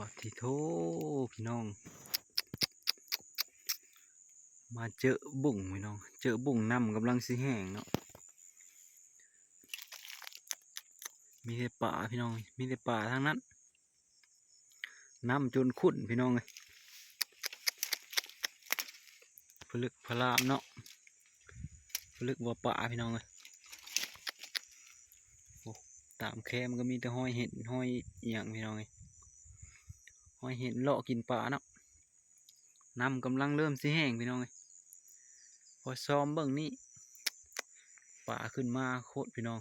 ປາດທິໂທ ພີ່ນ້ອງ ມາເຈີບຸ້ງພີ່ນ້ອງ ເຈີບຸ້ງ ນ້ຳກຳລັງຊິແຫ້ງເນາະ ມີແຕ່ປາພີ່ນ້ອງ ມີແຕ່ປາທັງນັ້ນ ນ້ຳຈົນຂຸ້ນພີ່ນ້ອງເອີຍ ຜະລຶກຜະລາມເນາະ ຜະລຶກວ່າປາພີ່ນ້ອງເອີຍ ໂອ້ ຕາມແຄມກໍມີແຕ່ຮອຍເຫັນ ຮອຍອີ່ຫຍັງພີ່ນ້ອງເອີຍ ຮອຍເຫັນເລາະກິນປາເນາະ ນ້ຳກຳລັງເລີ່ມຊິແຫ້ງພີ່ນ້ອງເອີຍ ພໍຊອມເບິ່ງນີ້ ປາຂຶ້ນມາໂຄດພີ່ນ້ອງ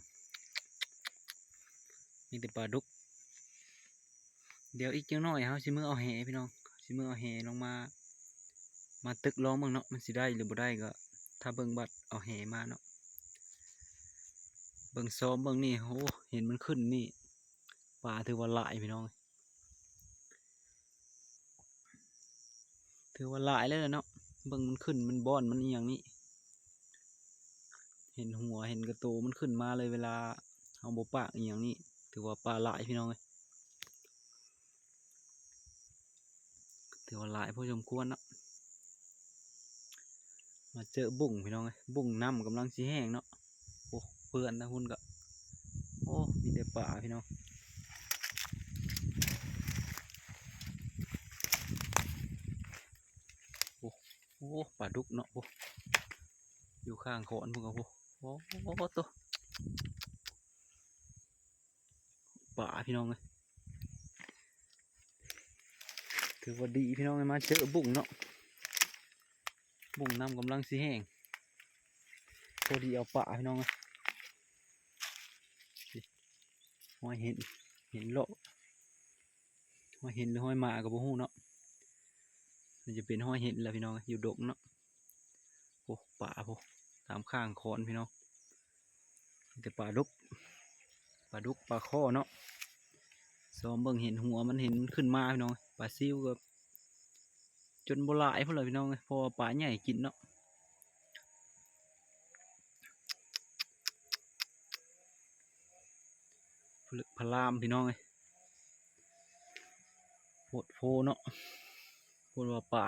ມີແຕ່ປາດຸກ ດຽວອີກຈັກໜ້ອຍເຮົາຊິເມືອເອົາແຫພີ່ນ້ອງ ຊິເມືອເອົາແຫລົງມາ ມາຕຶກລອງເບິ່ງເນາະ ມັນຊິໄດ້ຫຼືບໍ່ໄດ້ກໍຖ້າເບິ່ງບັດເອົາແຫມາເນາະ ເບິ່ງຊອມເບິ່ງນີ້ ໂອ້ ເຫັນມັນຂຶ້ນນີ້ ປາຖືວ່າຫຼາຍພີ່ນ້ອງ ຖືວ່າຫຼາຍເລີຍແຫຼະເນາະ ເບິ່ງມັນຂຶ້ນ ມັນບ່ອນ ມັນອີ່ຫຍັງນີ້ ເຫັນຫົວ ເຫັນກະໂຕມັນຂຶ້ນມາເລີຍ ເວລາເຮົາບໍ່ປາກອີ່ຫຍັງນີ້ ຖືວ່າປາຫຼາຍພີ່ນ້ອງເອີຍ ຖືວ່າຫຼາຍພໍສົມຄວນເນາະ ມາເຈີບຸ້ງພີ່ນ້ອງເອີຍ ບຸ້ງ ນ້ຳກຳລັງຊິແຫ້ງເນາະ ໂອ້ ເພື່ອນທາງພຸ້ນກໍ ໂອ້ ມີແຕ່ປາພີ່ນ້ອງ ໂອ້ ໂອ້ ປາດຸກເນາະ ໂອ້ ຢູ່ຂ້າງຂອນພຸ້ນກໍ ໂອ້ ໂອ້ໂຕ ປາພີ່ນ້ອງເອີຍ ຖືວ່າດີພີ່ນ້ອງເອີຍ ມາເຈີບຸ້ງເນາະ ບຸ້ງ ນ້ຳກຳລັງຊິແຫ້ງ ພໍດີເອົາປາພີ່ນ້ອງເອີຍ ຮອຍເຫັນ ເຫັນເລາະ ຮອຍເຫັນຫຼືຮອຍໝາກໍບໍ່ຮູ້ເນາະ ໜ້າຈະເປັນຮອຍເຫັນແຫຼະພີ່ນ້ອງ ຢູ່ດົງເນາະ ໂອ້ ປາ ໂອ້ ຕາມຂ້າງຂອນພີ່ນ້ອງ ມີແຕ່ປາດຸກ ປາດຸກ ປາຄໍ່ເນາະ ຊອມເບິ່ງເຫັນຫົວມັນ ເຫັນມັນຂຶ້ນມາພີ່ນ້ອງ ປາຊິວກໍຈົນບໍ່ຫຼາຍພຸ້ນແຫຼະພີ່ນ້ອງ ເພາະວ່າປາໃຫຍ່ກິນເນາະ ຜະລຶກຜະລາມພີ່ນ້ອງເອີຍ ໂພດໂພເນາະ ໂພດວ່າປາ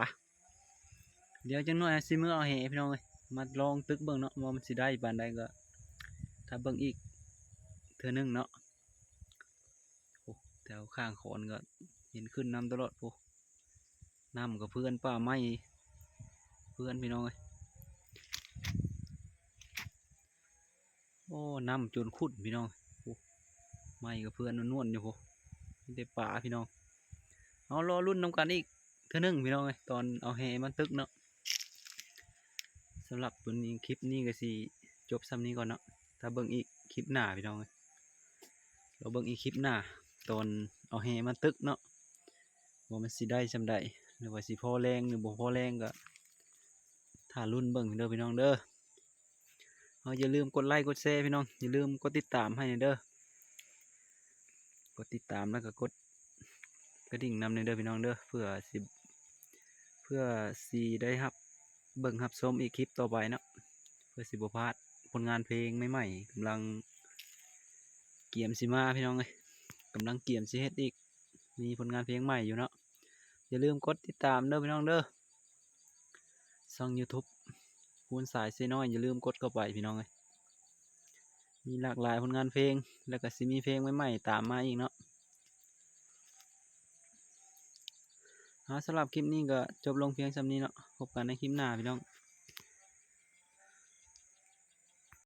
ດຽວຈັກໜ້ອຍຊິເມືອເອົາແຫພີ່ນ້ອງເອີຍ ມາລອງຕຶກເບິ່ງເນາະ ວ່າມັນຊິໄດ້ປານໃດ ກໍຖ້າເບິ່ງອີກເທື່ອໜຶ່ງເນາະ ໂອ້ ແຖວຂ້າງຂອນກໍເຫັນຂຶ້ນນຳຕະຫຼອດ ໂອ້ ນ້ຳກໍເພື່ອນ ປ່າໄມ້ເພື່ອນພີ່ນ້ອງເອີຍ ໂອ້ ນ້ຳຈົນຂຸ້ນພີ່ນ້ອງ ໂອ້ ໄມ້ກໍເພື່ອນນວນໆຢູ່ພຸ້ນ ມີແຕ່ປາພີ່ນ້ອງ ເຮົາລໍລຸ້ນນຳກັນອີກເທື່ອໜຶ່ງພີ່ນ້ອງເອີຍ ຕອນເອົາແຫມາຕຶກເນາະ ສຳລັບມື້ນີ້ ຄລິບນີ້ກໍຊິຈົບສ່ຳນີ້ກ່ອນເນາະ ຖ້າເບິ່ງອີກຄລິບໜ້າພີ່ນ້ອງເອີຍ ລໍເບິ່ງອີກຄລິບໜ້າ ຕອນເອົາແຫມາຕຶກເນາະ ວ່າມັນຊິໄດ້ສ່ຳໃດ ຫຼືວ່າຊິພໍແຮງ ຫຼືບໍ່ພໍແຮງ ກໍຖ້າລຸ້ນເບິ່ງເດີພີ່ນ້ອງເດີ ເຮົາຢ່າລືມກົດໄລກົດແຊພີ່ນ້ອງ ຢ່າລືມກົດຕິດຕາມໃຫ້ແດ່ເດີ ກົດຕິດຕາມ ແລ້ວກໍກົດກະດິ່ງນຳແດ່ເດີພີ່ນ້ອງເດີ ເພື່ອຊິ ເພື່ອຊິໄດ້ຮັບເບິ່ງຮັບຊົມອີກຄລິບຕໍ່ໄປເນາະ ເພື່ອຊິບໍ່ພາດຜົນງານເພງໃໝ່ໆ ກຳລັງກຽມຊິມາພີ່ນ້ອງເອີຍ ກຳລັງກຽມຊິເຮັດອີກ ມີຜົນງານເພງໃໝ່ຢູ່ເນາະ ຢ່າລືມກົດຕິດຕາມເດີພີ່ນ້ອງເດີ ຊ່ອງຢູທູບ ພູນສາຍເຊນ້ອຍ ຢ່າລືມກົດເຂົ້າໄປພີ່ນ້ອງເອີຍ ມີຫຼາກຫຼາຍຜົນງານເພງ ແລ້ວກໍຊິມີເພງໃໝ່ໆຕາມມາອີກເນາະ ເອົາ ສຳລັບຄລິບນີ້ກໍຈົບລົງພຽງສ່ຳນີ້ເນາະ ພົບກັນໃນຄລິບໜ້າພີ່ນ້ອງ